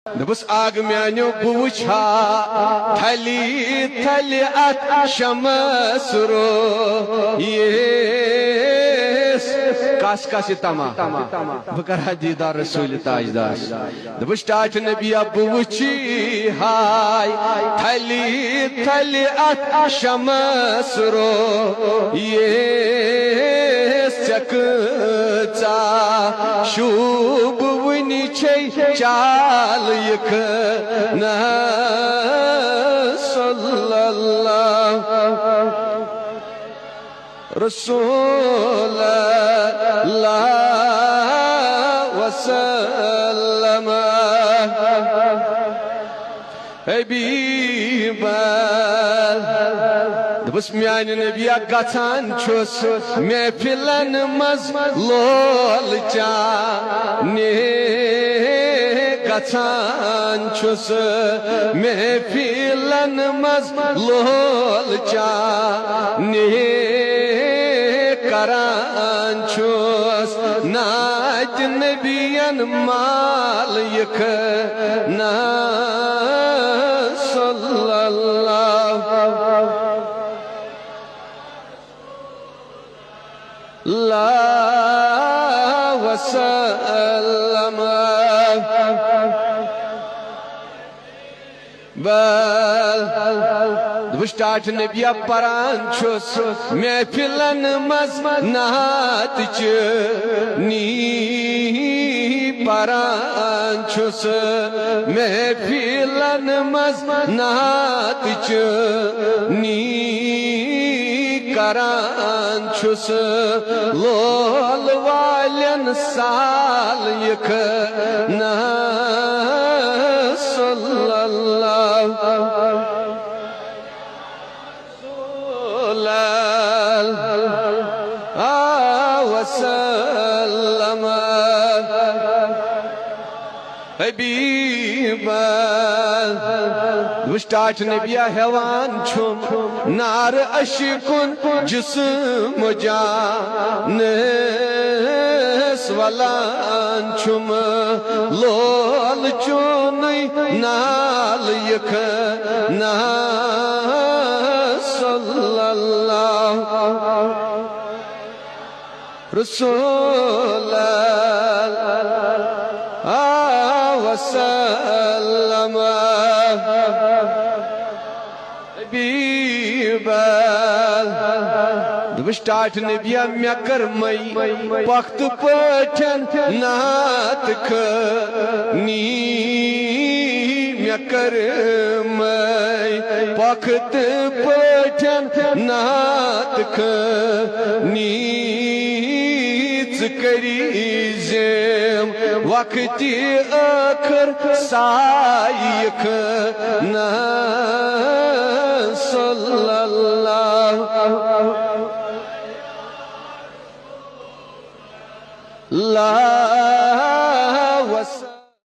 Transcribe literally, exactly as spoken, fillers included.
دوٚپُس، اَگ میٛانیو، بہٕ وٕچھِ ہا تھلہِ تھلہِ اَتھ شمس رو یِس۔ کس کس یہِ طمع؟ بہٕ کرٕ ہا دیٖدار رسوٗلِ تاجدار۔ دوٚپُس، ٹاٹھہِ نبیا، بہٕ وٕچھی ہاے تھلہِ تھلہِ اَتھ شمس رو یِس۔ ژےٚ کۭژاہ شوٗب وٕنہِ چھے چال یہِ کھنس۔ صلی اللہ رسول اللہ وسلم۔ حبیب۔ دوٚپُس، میانہِ نبیا، گژھان چھُس محفلن منٛز لول چانہِ، گژھان چھُس محفلن منٛز لول چانہِ، کران چھُس نعتِ نبین مال یہِ کھنس۔ صلی اللہ وسلم۔ بل۔ دوٚپُس، ٹاٹھہِ نبیا، پران چھُس محفلن منٛز نعت چٲنی، پران چھُس محفلن منٛز نعت چٲنی، کران چھُس لول والٮ۪ن سال یہِ کھنس۔ صلی اللہ رسول اللہ وسلم۔ حبیب۔ وٕچھ ٹاٹھۍ نبیا ہٮ۪وان چھُم نار عشقُن جسم جانس، ولان چھُم لول چونُے نال یہِ کھنس۔ صلی اللہ رسول اللہ وسلم۔ حبیب۔ دوٚپُس ٹاٹھۍ نبیا مےٚ کٔر مَے پۄختہٕ پٲٹھۍ نعت کھنی، مےٚ کٔر مَے پۄختہٕ پٲٹھۍ نعت کھنی۔ ژٕ کٔری زِم وقتِ ٲخر سایہِ کھنس۔ صلی اللہ